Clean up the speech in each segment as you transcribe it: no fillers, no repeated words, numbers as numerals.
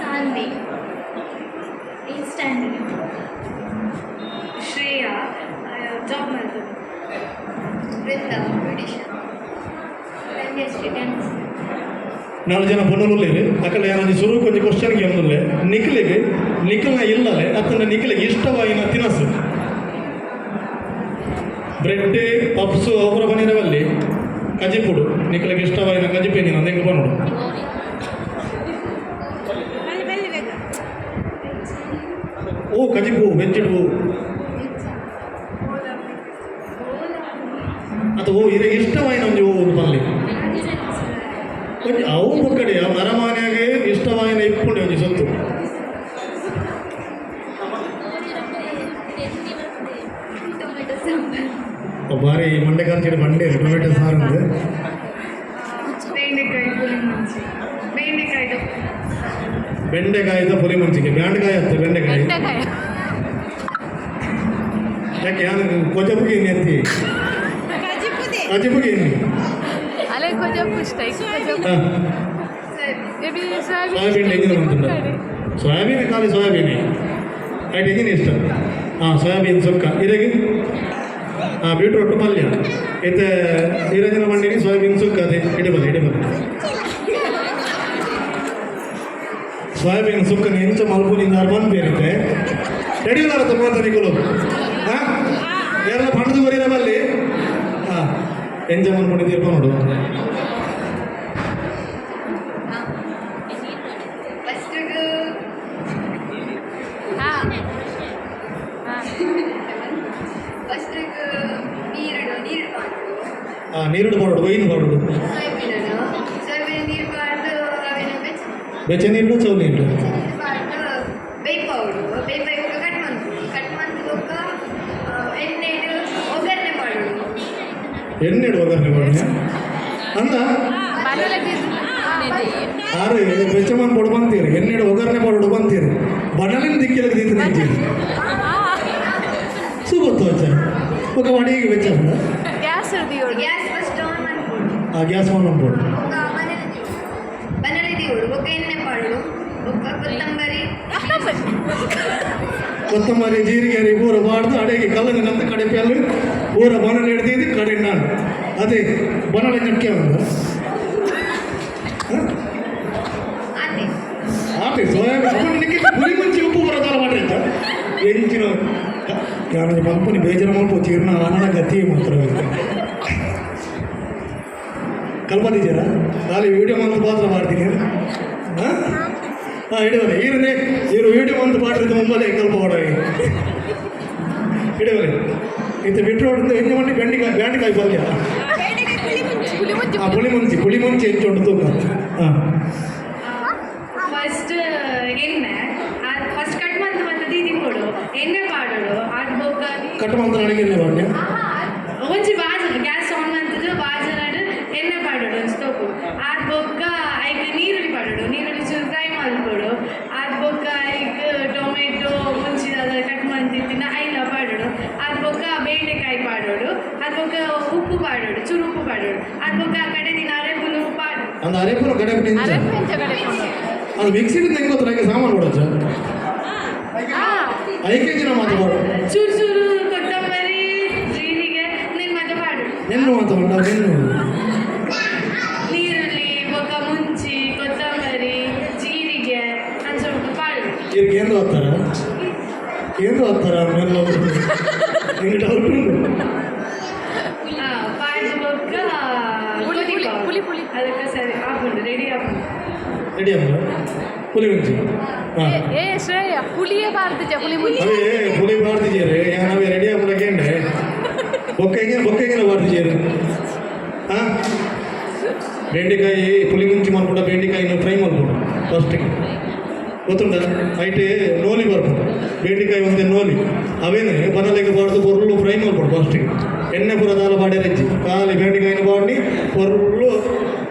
Saanvi. Eighth standard. Shreya job ಮಲ್ತೊಂದು. Vrinda, beautician. Dhanyashree, dance. ನಾಲ್ ಜನ ಪೊಣ್ಣುಲುಲ್ಲೆರ್. ಅಕಲ್ನ ಯಾನ್ ಸುರು ಒಂಜಿ ಕ್ವಶನ್ ಕೇನೊಂದುಲ್ಲೆ. ನಿಕ್ಲೆಗ್ ನಿಕಲ್ನ ಇಲ್ಲಲೆ ಅತ್ತಂಡ ನಿಕ್ಲೆಗ್ ಇಷ್ಟವಾಯಿನ ತಿನಸು? ಬ್ರೆಡ್, ಪಪ್ಸ್ ಅವು ಪೂರ ಪನಿಯೆರೆ ಬಲ್ಲಿ. ಕಜಿಪುಡು ನಿಕ್ಲೆಗ್ ಇಷ್ಟವಾಯಿನ ಕಜಿಪು ಎಂಚಿನ ಅಂದ್ ಎಂಕ್ ಪನೊಡು. ಬಲ್ಲಿ ಬಲ್ಲಿ ಬೇಗ. ಓ ಕಜಿಪು ವೆಜ್ ಓ ಅತ್ತ ಓ ಇರೆಗ್ ಇಷ್ಟವಾಯಿನ ಒಂಜಿ ಓ ಒಂದು ಪನ್ಲೆ ಒಂಜಿ. ಅವು ಬೊಕ್ಕಡೆ ನರಮಾನ್ಯಾಗ ಇಷ್ಟವಾಯಿನ ಇಪ್ಪುಂಡು ಒಂಜಿ ಸೊತ್ತು. ಟೊಮೆಟೊ ಸಾಂಬಾರ್. ಬಾರಿ ಮಂಡೆ ಖರ್ಚಿಡ್ ಬಂಡೆ ಟೊಮೆಟೊ ಸಾರು ಉಂದು. ಬೆಂಡೆಕಾಯಿ ಪುಳಿ ಮುಂಚಿ, ಬೆಂಡೆಕಾಯ್ದು. ಬೆಂಡೆಕಾಯಿದ ಪುಲಿ ಮುಂಚಿಗೆ. ಬ್ಯಾಂಡ್ಕಾಯಿ ಅತ್ತ, ಬೆಂಡೆಕಾಯಿ. ಬೆಂಡೆಕಾಯಿ. ಯಾಕೆ, ಯಾನ್ ಕೊಜಪುಗೆ ಎತ್ತಿ ಕಜಿಪುಗೆ ಎನ್ನಿ. ಅಲೆ ಕೊಜಪು ಇಷ್ಟ ಇಕ್ ಕೊಜಪು. ಎಬಿ. ಸೋಯಾಬೀನ್ ಎಂಜಿನ ಮಂತುಂಡ? ಸೋಯಾಬೀನ್, ಖಾಲಿ ಸೋಯಾಬೀನ್. ಐಟ್ ಎಂಜಿನ ಇಷ್ಟ? ಹಾಂ, ಸೋಯಾಬೀನ್ ಸುಕ್ಕ. ಇರೆಗ್? ಹಾಂ, ಬೀಟ್ರೋಟ್ ಪಲ್ಯ. ಇತ್ತೆ ಈರಂಜಿನ ಮಂಡಿನಿ ಸೋಯಾಬೀನ್ ಸುಕ್ಕ. ಅದೇ ಇಡಬಲ್ಲ ಇಡಬಲ್ಲ. ಸೋಯಾಬೀನ್ ಸುಕ್ಕನ ಎಂಚ ಮಲ್ಪುನಿಂದ ಪನ್ಪೇರಿತ್ತೆ. ರೆಡಿ ಉಲ್ಲಾರ ಮಾತ ನಿಕುಲು? ಹಾಂ, ಯಾರೆಲ್ಲ ಪಂಡದು ಬರೀರ ಬಲ್ಲಿ. ಹಾಂ, ಎಂಚ ಮಲ್ಪುನಿ ತೀರ್ಪ ನೋಡು. ಫಸ್ಟಿಗೆ ಹಾಂ ಹಾಂ. ಫಸ್ಟಿಗೆ ನೀರಿಡು ನೀರು ಪಾಡೋಡು. ಹಾಂ, ನೀರುಡು ಪಾಡೋಡು, ಒಯ್ನು ಪಾಡೋಡು. ಸೋಯಾಬೀನ್ ಸೋಯಾಬೀನ್ ನೀರು ಪಾಡ್ದು ಅವೇನು ಬೆಚ್ಚ ಬೆಚ್ಚ ನೀರು, ಚೌ ನೀರು? ಬೆಚ್ಚ ನೀರು ಪಾಡ್ದು ಬೇಯ್ಪಾವಡು. ಬೇಯ್ಪಾಯಿ ಬೊಕ್ಕ ಕಟ್ ಮನ್ಪುಡು. ಕಟ್ ಮಂತ್ ಬೊಕ್ಕ ಎಣ್ಣೆಡ್ ಒಗ್ಗರಣೆ ಮಾಡೋಡು. ಎಣ್ಣೆಡು ಒಗ್ಗರಣೆ ಮಾಡಿ ಅಂದ. ಬನಲೆ. ಆರು ಬೆಚ್ಚ ಮನ್ಪೊಡು ಬಂತೀರಿ, ಎಣ್ಣೆಡು ಒಗ್ಗರಣೆ ಪಾಡೋಡು ಬಂತೀರಿ, ಬಣಲಿನ ದಿಕ್ಕಿಲಕ್ಕೆ ದೀತ ನಿಂತೀರಿ. ಸೂಪತ್ತು ಅಚ್ಚ ఒక ವಡಿಗೆ ಬೆಚ್ಚ ಉಂಡ. ಗ್ಯಾಸ್ ದಿಯೋಡು. ಗ್ಯಾಸ್ ಫಸ್ಟ್ ಆನ್ ಮನ್ಪೊಡು. ಆ ಗ್ಯಾಸ್ ಆನ್ ಮನ್ಪೊಡು. ಬೊಕ್ಕ ಬನಲೆ ದೀವೊಡು, ಬನಲೆ ದೀವೊಡು. ಬೊಕ್ಕ ಎಣ್ಣೆ ಪಾಡೋಡು. ಬೊಕ್ಕ ಕೊತ್ತಂಬರಿ. ಕೊತ್ತಂಬರಿ, ಜೀರಿಗೆ ಪೂರ ಬಾಡ್ದು ಅಡೆಗೆ ಕಲ್ಲಂಗ ನಂತ ಕಡೆ ಪ್ಯಾಲು ಪೂರ ಬನಲೆ ಹಿಡ್ದಿದ್ದು ಕಡೆ ನಾನು ಅದೇ ಬನಲೆ ನಟ್ಕೆ ಉಂಡು. ಆತೆ. ಆತೆ. ಸೋಯಾಬೀನ್ ಅಪ್ಪು ನಿಕ್ಕೆ ಪುರಿ ಮುಂಚೆ ಉಪ್ಪು ಬರೋದಲ್ಲ ಮಾಡ್ರಿ ಎಂಚಿನ ಯಾರು ಮಲ್ಪನಿ ಬೇಜಾರು ಮಲ್ಪ ಚೀರ್ನ ಆನನ ಗತಿ ಮಾತ್ರ ಕಲ್ಪದಿದ್ದೀರಾ? ಖಾಲಿ ವಿಡಿಯೋ ಮಂತ್ ಪಾತ್ರ ಮಾಡ್ತೀನಿ. ಹಾಂ ಹಾಂ, ಹಿಡಿವಲೆ ಈರನೆ ಇವರು ವಿಡಿಯೋ ಮಂತ್ ಪಾಡಿದ್ದು ಮುಂಬಲೆ ಕಲ್ಪ ಹೊಡವಿ ಹಿಡಿವಲೆ. ಇತ್ತು ಬಿಟ್ರೋಡ್ ಎಂಜ ಮಂಡಿ ಬೆಂಡಿಕಾಯಿ ಬೆಂಡೆಕಾಯಿ ಪಲ್ಯ. ಪುಳಿ ಮುಂಚಿ. ಹಾಂ, ಪುಳಿ ಮುಂಚಿ. ಪುಳಿ ಮುಂಚಿ ಎಂಚ ಉಂಟು ತೂಕ. ಹಾಂ. ಫಸ್ಟ್ ಎಣ್ಣೆ ಫಸ್ಟ್ ಕಟ್ ಮಂತ್ ಮತ್ತೆ ದೀದಿ ಕೊಡು, ಎಣ್ಣೆ ಪಾಡೋಡು. ಅದು ಬೊಕ್ಕ ಕಟ್ ಮಂತ್ರ ಅಡಿಗೆ ಎಣ್ಣೆ ಪಾಡ್ನೆ? ಒಂಜಿ ಬಾಜನ ಗ್ಯಾಸ್ ಆನ್ ಮಂತದ್ದು ಬಾಜನಡ್ ಎಣ್ಣೆ ಪಾಡೋಡು ಒಂಜಿ ತೋಪು. ಆದ್ ಬೊಕ್ಕ ಐಕ್ ನೀರುಳ್ಳಿ ಪಾಡೋಡು. ನೀರುಳ್ಳಿ ಚೂರು ಫ್ರೈ ಮಲ್ಪೊಡು. ಆದ್ ಬೊಕ್ಕ ಐಕ್ ಟೊಮೆಟೊ ಮುಂಚಿದ ಕಟ್ ಮಂತಿತ್ತಿನ ಐಲ ಪಾಡೋಡು. ಆದ್ ಬೊಕ್ಕ ಬೆಂಡೆಕಾಯಿ ಪಾಡೋಡು. ಆದ್ ಬೊಕ್ಕ ಉಪ್ಪು ಪಾಡೋಡು, ಚೂರು ಉಪ್ಪು ಪಾಡೋಡು. ಆದ್ ಬೊಕ್ಕ ಆ ಕಡೆ ದಿನ ಅರೆಪುನು ಪಾಡೋಡು. ಅಂದ ಅರೆಪುನ ಕಡೆ ನಿಂಚ? ಅರೆಪು ಎಂಚ ಕಡೆ? ಅದು ಮಿಕ್ಸಿಡ್ ಹೆಂಗೆ ಗೊತ್ತ ಸಾಮಾನು ಕೊಡಚ್ಚ? ಹಾಂ. 5 ಕೆಜಿನ ಮಾತು ಕೊಡು. ಚೂರು ಚೂರು ಕೊತ್ತಂಬರಿ, ಜೀರಿಗೆ ನಿನ್ನ ಮತ್ತೆ ಪಾಡೋಡು. ನೆನ್ನು ಮಾತು ಉಂಟ ನೆನ್ನು. ನೀರುಳ್ಳಿ ಬೊಕ್ಕ ಮುಂಚಿ, ಕೊತ್ತಂಬರಿ, ಜೀರಿಗೆ ಅಂಚ ಪಾಡೋಡು. ಇವ್ರು ಕೇಂದ್ರ ಹೋಗ್ತಾರ, ಕೇಂದ್ರ ಹೋಗ್ತಾರ ಮೆಲ್ಲ. ನಿಂಗೆ ಡೌಟ್ ಉಂಟು. ಪಾಡ್ದು ಬೊಕ್ಕ ಪುಳಿ, ಪುಳಿ, ಕೊದಿಪಾವೊಡು. ಪುಳಿ, ಪುಳಿ. ಅದಕ್ಕೆ ಸರಿ ಆಪುಂಡು, ರೆಡಿ ಆಪುಂಡು. ರೆಡಿ ಅಮ್ಮ ಪುಲಿ ಮುಂಚಿ. ಹಾಂ. ಏ ಶ್ರೇಯ, ಪುಳಿಯೇ ಬಾರ್ದಿಜ ಪುಳಿ ಮುಂಚಿ. ಅವೇ ಪುಲಿ ಬಾರ್ದಿಜೇರು ಯಾನ್ ಅವೇ ರೆಡಿ ಆಪುಂಡ ಕೇಂಡೆ. ಬೊಕ್ಕ ಹೆಂಗೆ, ಬೊಕ್ಕ ಹೆಂಗೆ ಬಾರ್ದಿಜೇರು? ಹಾಂ, ಬೆಂಡೆಕಾಯಿ ಪುಲಿ ಮುಂಚಿ ಮಲ್ಪುಂಡ ಬೆಂಡೆಕಾಯಿನ ಫ್ರೈ ಮಲ್ಪುಂಡು ಫಸ್ಟಿಗೆ, ಗೊತ್ತುಂಟ? ಐಟೆ ನೋಲಿ ಬರ್ಪುಂಡು, ಬೆಂಡೆಕಾಯಿ ಒಂತೆ ನೋಲಿ. ಅವೇನೆ ಬನಲೆಗೆ ಬಾರ್ದು ಪೊರ್ಲು ಫ್ರೈ ಮಲ್ಪೊಡು ಫಸ್ಟಿಗೆ. ಎಣ್ಣೆ ಪೂರ ದಾಲ ಬಾಡ್ಯರೆಜ್ಜಿ, ಖಾಲಿ ಬೆಂಡೆಕಾಯಿನ ಬಾಡಿ ಪೊರ್ಲು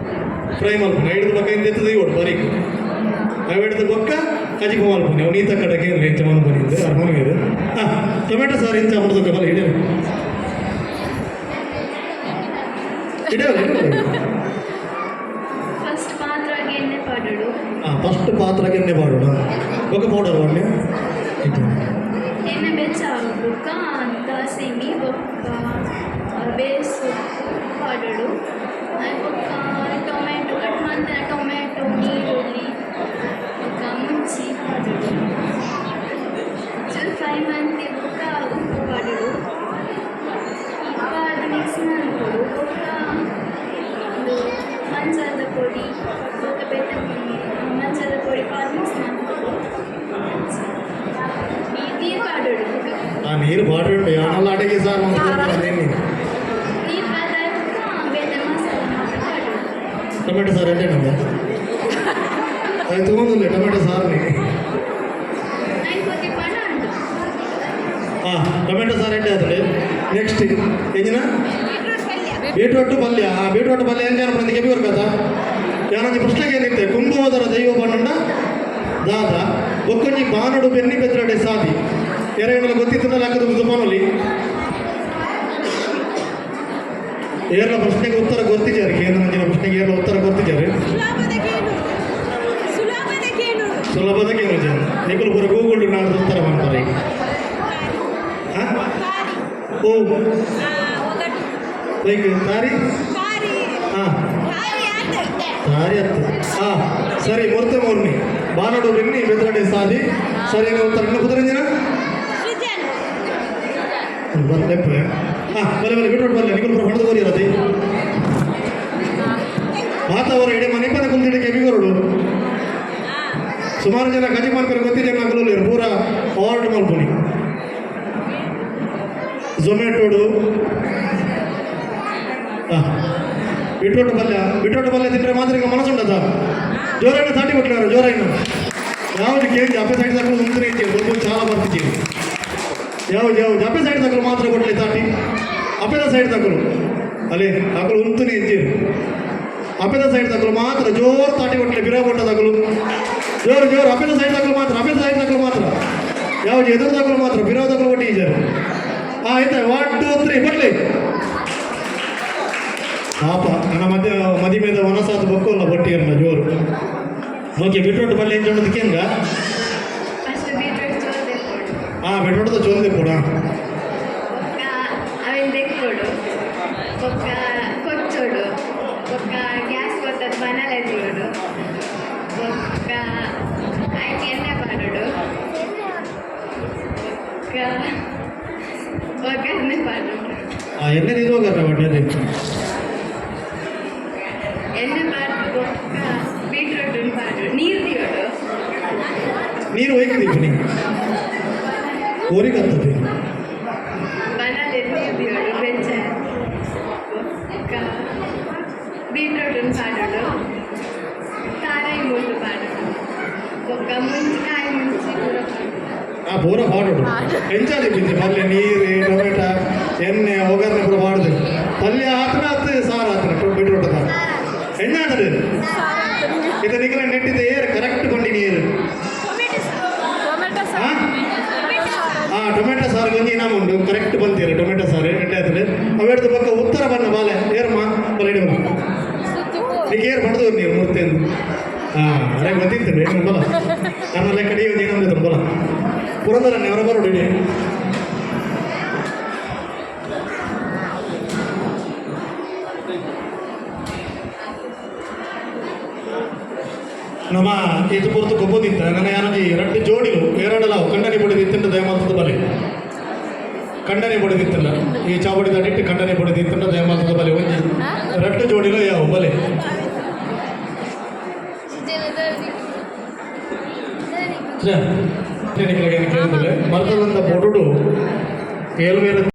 ಫ್ರೈ ಮಲ್ಪುಂಡು. ಐಡ್ದು ಬೊಕ್ಕ ಇಂದೆತ್ತು ದೀವೊಡು ಬರೀಕ್. ಅವೆಡ್ದು ಬೊಕ್ಕ ಕಜಿಪು ಮಲ್ಪುನಿ. ಅವು ನೀತ ಕಡೆಗೆ ಎಂಚ ಮನ್ಪುನಿ ಅರ್ಮನಿಗೆ. ಹಾಂ, ಟೊಮೆಟೊ ಸಾರು ಎಂಚ ಮಡ್ದೊಕ್ಕ ಬಲ ಹಿಡಿಯಲು ಹಿಡಿಯಲ್ಲ ಹಿಡಿಯಲ್ಲ. ಫಸ್ಟ್ ಪಾತ್ರೆಗೆ ಎಣ್ಣೆ ಪಾಡೋಡು. ಫಸ್ಟ್ ಪಾತ್ರಕ್ಕೆ ಎಣ್ಣೆ ಪಾಡೋಣ. ಬೊಕ್ಕ ಪೌಡರ್ ಒಣ್ಣೆ ಇತ್ತು. ಎಣ್ಣೆ ಬೆಚ್ಚ ಬೊಕ್ಕ ದಾಸೆಮಿ ಬೊಕ್ಕ ಬೇಸೊಪ್ಪು ಪಾಡೋಡು. ಬೊಕ್ಕ ಟೊಮೆಟೊ ಕಟ್ ಮಂತಿನ ಟೊಮೆಟೊ, ನೀರುಳ್ಳಿ ಬೊಕ್ಕ ಮುಂಚಿ ಪಾಡೋಡು. ಚೂರು ಫ್ರೈ ಮಂತಿ ಬೊಕ್ಕ ಉಪ್ಪು ಪಾಡೋಡು. ಪಾಡ್ದು ಮಿಕ್ಸ್ ಮಲ್ಪೊಡು. ಬೊಕ್ಕ ಒಂದು ಮಂಜಲ್ದ ಪೊಡಿ ಬೊಕ್ಕ ಬೇತೆ ಮಂಜಲ್ದ ಪೊಡಿ ಪಾಡ್ದು ಮಿಕ್ಸ್ ಮಲ್ಪೊಡು. ಈ ನೀರು ಪಾಡೋಡು ಬೊಕ್ಕ. ಆ ನೀರು ಪಾಡುಂಡು ಯಾನಲ್ಲ ಅಡಿಗೆ ಸಾರು ಮಾಡ್ತಾರೆ. ನೀರು ಪಾಡ್ದ ಬೊಕ್ಕ ಬೇತೆ ಮಸಾಲೆ ಮಾತ್ರ ಪಾಡೋಡು. ಟೊಮೆಟೊ ಸಾರು ಎಣ್ಣೆ ಅದು ತೊಗೊಂಡಿಲ್ಲ ಟೊಮೆಟೊ ಸಾರು. ಐನ್ ಕೊತಿ ಪಾಡ ಉಂಟು. ಹಾಂ, ಟೊಮೆಟೊ ಸಾರು ಎಣ್ಣೆ ಆತದೆ. ನೆಕ್ಸ್ಟ್ ಎಂಜಿನ ಬೀಟ್ರೋಟ್ ಪಲ್ಯ. ಆ ಬೀಟ್ರೋಟ್ ಪಲ್ಯ ಎಂಜ ಅನ್ಪಂದು ಕೆಬಿ ವರ್ಕದ ಯಾನೊಂಜಿ ಪ್ರಶ್ನೆಗೆ ಏನಿತ್ತೆ? ಕುಂಭೋದರ ದೈವ ಬಣ್ಣಂಡ ದಾದ? ಬೊಕ್ಕೊಂಜಿ ಬಾನಡು ಬೆನ್ನಿ ಬೆದ್ರಡೆ ಸಾದಿ ಎರಗಣಲ ಗೊತ್ತಿತ್ತಂಡ ಲೆಕ್ಕದ ಪನೊಲಿ. ಏರ್ಲ ಪ್ರಶ್ನೆಗೆ ಉತ್ತರ ಗೊತ್ತಿದ್ದಾರೆ? ಕೇಂದ್ರ ನಂಜಿನ ಪ್ರಶ್ನೆಗೆ ಏರ್ಲ ಉತ್ತರ ಗೊತ್ತಿದ್ದಾರೆ? ಸುಲಭದ ಕೇಳು. ಸುಲಭದ ಕೇಳು ಜನ. ನಿಕುಲು ಪೂರ ಗೂಗಲ್ ನಾಡ್ದು ಉತ್ತರ ಮಾಡ್ತಾರೆ ಈಗ. ಹಾ? ಓ. ಒಗಟು. ಲೈಕ್ ತಾರಿ. ಕಾರಿ. ಹಾಂ. ಕಾರಿ ಆತ. ಸಾರಿ ಅತ್ತು. ಹಾ, ಸರಿ. ಮೊರ್ತೆ ಮೋರ್ನಿ ಬಾನಡು ಬೆನ್ನಿ ಬೆದ್ರಡೆ ಸಾದಿ. ಸರಿಯಾದ ಉತ್ತರ. ಇನ್ನು ಕುದುರೆಂಜಿನ ಸೃಜನ್. ಬರ್ಲೆಪ್ಪ. ಹಾ, ಬಲೆ ಬಲೆ. ಬಿಟ್ಬಿಟ್ಟು ಬರಲೆ. ನಿಕುಲು ಪೂರ ಹೊಡೆದು ಗೋರಿ ಇರತ್ತೆ. ಮಾತಾವರ ಎಡೆ ಮನೆ ಪದ ಕುಂತಿಡೆ ಕೆಬಿಗೊರಡು. ಸುಮಾರು ಜನ ಕಜಿ ಮಲ್ಪರೆ ಗೊತ್ತಿದೆ. ನಕಲು ಪೂರ ಆರ್ಡರ್ ಮಲ್ಪುನಿ ಝೊಮ್ಯಾಟೋಡು. ಹಾಂ, ಬೀಟ್ರೋಟ್ ಪಲ್ಯ. ಬೀಟ್ರೋಟ್ ಪಲ್ಯ ತಿಂದರೆ ಮಾತ್ರ ಈಗ ಮನಸ್ಸುಂಡದ. ಜೋರಾಯಿನ ತಾಟಿ ಕೊಟ್ಟಿದ್ದಾರೆ ಜೋರಾಯಿನ. ಯಾವುದು ಕೇಂದ್ರ ಅಪ್ಪೆ ಸೈಡ್ ತಕ್ಕಲು ಮುಂದೆ ಇದ್ದೀವಿ ಸ್ವಲ್ಪ చాలా ಬರ್ತಿದ್ದೀವಿ. ಯಾವ್ದು ಯಾವ್ದು ಅಪ್ಪೆ ಸೈಡ್ ತಕ್ಕಲು ಮಾತ್ರ ಕೊಟ್ಟಲೆ ತಾಟಿ. ಅಪ್ಪೆದ ಸೈಡ್ ತಕ್ಕಲು ಅಲ್ಲಿ ತಕ್ಕಲು ಉಂತುನೇ ಇದ್ದೀವಿ. ಅಪ್ಪೆದ ಸೈಡ್ ತಕ್ಕಲು ಮಾತ್ರ ಜೋರು ತಾಟಿ ಕೊಟ್ಟಲೆ. ಬಿರಾ ಕೊಟ್ಟ ತಕ್ಕಲು ಜೋರು ಜೋರು. ಅಪ್ಪೆದ ಸೈಡ್ ತಕ್ಕಲು ಮಾತ್ರ, ಅಪ್ಪೆದ ಸೈಡ್ ತಕ್ಕಲು ಮಾತ್ರ. ಯಾವ್ದು ಎದುರು ತಕ್ಕಲು ಮಾತ್ರ, ಬಿರೋ ತಕ್ಕಲು ಕೊಟ್ಟಿ ಇದ್ದಾರೆ. ಹಾಂ, ಆಯ್ತಾ? 1, 2, 3, ಬಟ್ಲಿ. ಪಾಪ, ನನ್ನ ಮಧ್ಯ ಮದಿಮೇದ ವನಸಾದ ಬೊಕ್ಕೋಲ್ಲ ಬೊಟ್ಟಿಯನ್ನ ಜೋರು. ಓಕೆ, ಬೀಟ್ರೋಟ್ ಪಲ್ಯ ಎಂಚ ಕೇಂದ್ರ? ಫಸ್ಟ್ ಬೀಟ್ರೂಟ್ ಚೋಲ್ ತೆಕ್ಕೊಡು. ಹಾಂ, ಬೀಟ್ರೋಟ್ದ ಚೋಲ್ದೆ ಕೂಡ. ಬೊಕ್ಕ ಅವೆನ್ ತೆಕ್ಕೊಡು. ಬೊಕ್ಕ ಕೊಚ್ಚೊಡು. ಬೊಕ್ಕ ಗ್ಯಾಸ್ ಕೊತ್ತದ ಬನಲೆ ದೀವೊಡು. ಬೊಕ್ಕ ಐಕ್ ಎಣ್ಣೆ ಪಾಡೋಡು. ಬೊಕ್ಕ ಒಗ್ಗರಣೆ ಪಾಡೋಡು. ಆ ಎಣ್ಣೆ ಇದು ಹೋಗಾರ ಬಟ್ಟೆ. ಎಣ್ಣೆ ಪಾಡ್ದು ಬೊಕ್ಕ ಬೀಟ್ರೂಟ್ ಪಾಡೋಡು, ನೀರು ದೀವೊಡು. ನೀರು ಒಯ್ಕಿದ್ದೀವಿ ನೀ ಕೋರಿಕತ್ತದೆ. ಬನಲೆ ನೀರು ದೀವೊಡು ಬೆಚ್ಚ. ಬೊಕ್ಕ ಬೀಟ್ರೂಟ್ ಪಾಡೋಡು, ತಾರಾಯಿ ಮೂಲು ಪಾಡೋಡು. ಬೊಕ್ಕ ಮುಂಚಿ ಕಾಯಿ ಮುಂಚಿ ಪೂರ ಪಾಡೋಡು. ಆ ಪೂರ ಪಾಡೋಡು. ಎಂಚಾದಿ ಬಿದ್ದೆ ಪಲ್ಯ? ನೀರು, ಟೊಮೆಟೊ, ಎಣ್ಣೆ, ಒಗ್ಗರಣೆ ಪೂರ ಪಾಡುದು. ಪಲ್ಯ ಆತನ ಆತು, ಸಾರು ಆತನ. ಬೀಟ್ರೋಟ್ ಎಣ್ಣೆ ಆತದೆ. ಇದು ನಿಗಲ ನೆಟ್ಟಿದ್ದ ಏರು ಕರೆಕ್ಟ್ ಕೊಂಡಿ ನೀರು. ಟೊಮೆಟೊ. ಹಾ ಆ ಟೊಮೆಟೊ ಸಾರು ಒಂಜಿ ಇನಾಮ ಉಂಟು. ಕರೆಕ್ಟ್ ಬಂತೀರ. ಟೊಮೆಟೊ ಸಾರು ಎಡ್ಡೆ ಆತದೆ. ಅವೆಡ್ದು ಪಕ್ಕ ಉತ್ತರ ಬನ್ನ ಬಾಲೆ ಏರಮ್ಮ ಬಲೆ ಇಡು. ನೀ ಏರ್ ಬಡ್ದು ನೀವು ಮೂರ್ತಿಯನ್ನು. ಹಾಂ, ಅರೆ ಗೊತ್ತಿತ್ತು ಏನು ಬಲ. ನನ್ನ ಲೆಕ್ಕ ಒಂಜಿ ಇನಾಮ ಬಲ. ಪುರಂದರನ್ನೇ ಅವರ ಬರೋಡು ಇಡಿ. ನಮ್ಮ ಇದು ಪೊರ್ತು ಕೊಬ್ಬದಿತ್ತ ನನ್ನ ಯಾನೊಂಜಿ ರಡ್ಡು ಜೋಡಿಲು ಏರಡಲ ಖಂಡನೆ ಬಡಿದಿತ್ತಂಡ ದಯಮಾಲ್ತದ ಬಲೆ. ಖಂಡನೆ ಬಡಿದಿತ್ತಲ್ಲ ಈ ಚಾವಡಿ ದಾಟಿಟ್ಟು ಖಂಡನೆ ಬಡಿದಿತ್ತಂಡ ದಯಮಾಲ್ತದ ಬಲೆ. ಒಂಜಿ ರಡ್ಡು ಜೋಡಿಲು ಯಾವ ಬಲೆ. ಮರ್ತದಂತ ಬೊಡುಡು ಏಲ್ವೇರ.